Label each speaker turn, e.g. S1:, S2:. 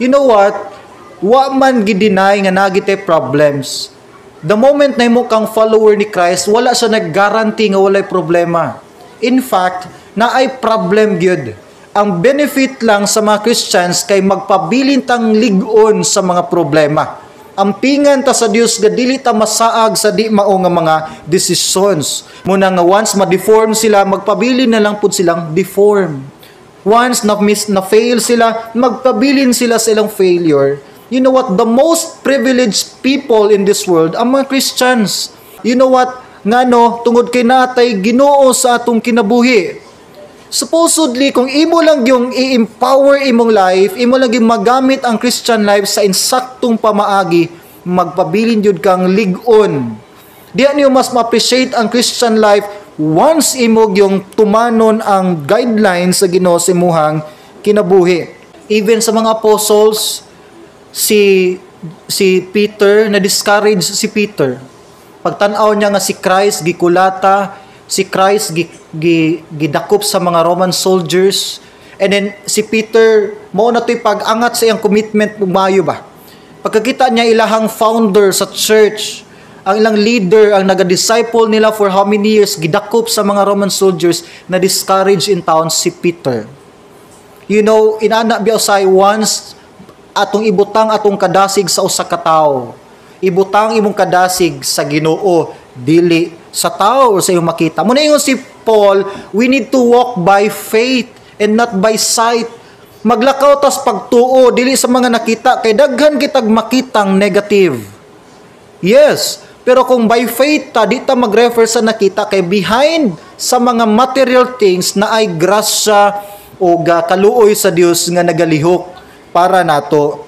S1: You know what? Wa man gi-deny nga naa gitay problems. The moment na mo kang follower ni Christ, wala siya nag-guarantee nga walay problema. In fact, naay problem gyud. Ang benefit lang sa mga Christians kay magpabilin tang lig-on sa mga problema. Ampingan ta sa Dios nga dili ta masaag sa di mao nga mga decisions. Muna nga once ma-deform sila, magpabilin na lang pud silang deform. Once na miss na fail sila, magpabilin sila sa ilang failure. You know what? The most privileged people in this world ang mga Christians. You know what? Ngano, tungod kay natay Ginoo sa atong kinabuhi. Supposedly, kung imo lang yung i-empower imong life, imo lang yung magamit ang Christian life sa insaktong pamaagi, magpabilin jud kang lig-on. Diya niyo mas ma-appreciate ang Christian life once imo yung tumanon ang guidelines sa Ginoo sa imuhang kinabuhi. Even sa mga apostles, si si Peter, na discourage si Peter. Pagtan-aw niya nga si Christ gikulata, si Christ gidakop sa mga Roman soldiers, and then si Peter mao na to'y pag-angat sa iyang commitment, maayo ba? Pagkakita niya ilahang founder sa church, ang ilang leader, ang naga-disciple nila for how many years, gidakop sa mga Roman soldiers, na discourage in town si Peter. Inana biya usay, once atong ibutang atong kadasig sa usa ka tawo. Ibutang imong kadasig sa Ginoo, dili sa tao or sa imong makita. Muna ingon si Paul, we need to walk by faith and not by sight. Maglakaw tas pagtuo, dili sa mga nakita, kay daghan kitag makitang negative. Yes, pero kung by faith ta, di ta mag-refer sa nakita, kay behind sa mga material things na ay grasya o kaluoy sa Dios nga nagalihok para nato.